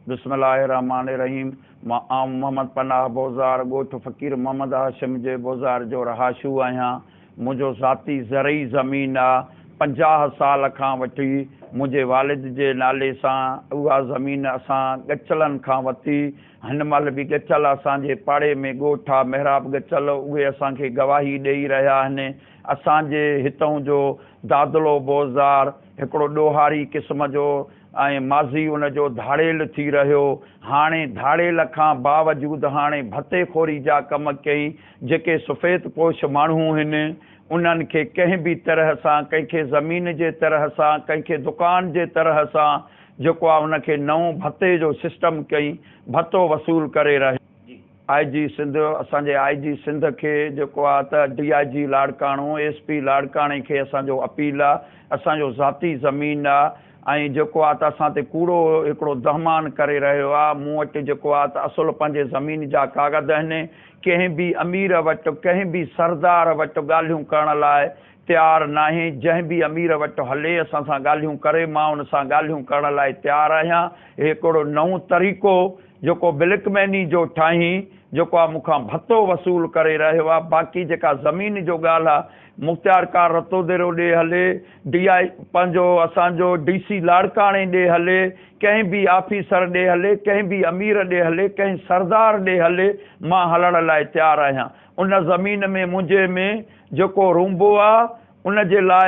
بسم الله الرحمٰن الرحيم مان آئون محمد پناهه بوزار ڳوٺ فقير محمد هاشم جي بوزار جو رهاشو آهيان منهنجو ذاتي زرعي زمين آ 50 سال کان وٺي منهنجي والد جي نالي سان اها زمين اسان ڳچلن کان وتي هن مهل به ڳچل اسان جي پاڙي ۾ ڳوٺ آ محراب ڳچل اهي اسان کي گواهي ڏئي رهيا آهن اسان جي هتئون جو دادلو بوزار هڪڙو ڏوهاري قسم جو ۽ ماضي ان جو ڌاڙيل ٿي رهيو. هاڻي ڌاڙيل کان باوجود هاڻي ڀتي خوري جا ڪم ڪيئي. جيڪي سفيد پوش ماڻهو هن، انهن کي ڪنهن به طرح سان، ڪنهن کي زمين جي طرح سان، ڪنهن کي دڪان جي طرح سان جيڪو آ ان کي نئون ڀتي جو سسٽم ڪيئي ڀتو وصول ڪري رهيو. آء جي سنڌ اسان جي آء جي سنڌ کي جيڪو آ ته D I G Larkana S P لاڙڪاڻي کي اسان جو اپيل آ اسان جو ذاتي زمين آ ۽ جيڪو آ ته اسان تي ڪوڙو هڪڙو دهمان ڪري رهيو آ مون وٽ جيڪو آ ته اصل پنهنجي زمين جا ڪاغذ آهن ڪنهن به امير وٽ ڪنهن به سردار وٽ ڳالهيون ڪرڻ لاء تيار ناهي جنهن به امير وٽ هلي اسان سان ڳالهيون ڪري مان ان سان ڳالهيون ڪرڻ لاء تيار آهيان هي هڪڙو نئون طريقو جيڪو بلڪ ميني جو ٺاهين جيڪو آ مون کان ڀتو وصول ڪري رهيو آ باقي جيڪا زمين جو ڳالهه آ مختيارڪار رتوديرو ڏي هلي ڊي I پنهنجو اسان جو ڊي سي لاڙڪاڻي ڏي هلي ڪنهن به آفيسر ڏي هلي ڪنهن به امير ڏي هلي ڪنهن سردار ڏي هلي مان هلڻ لاء تيار آهيان ان زمين ۾ منهنجي ۾ جيڪو رونبو آ ان جي لاء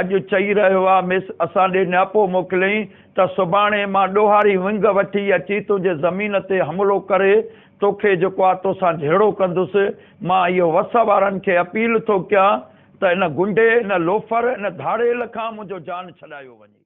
اڄ چئي رهيو آ مس اسان ڏي نياپو موڪليائين ته سڀاڻي مان ڏوهاري ونگ وٺي اچي تنهنجي زمين تي حملو ڪري توکي جيڪو آ توسان جهيڙو ڪندس. مان اهو وس وارن کي اپيل ٿو ڪيان ته ان غنڊي، ان لوفر، ان ڌاڙيل کان منهنجو جان ڇڏايو وڃي.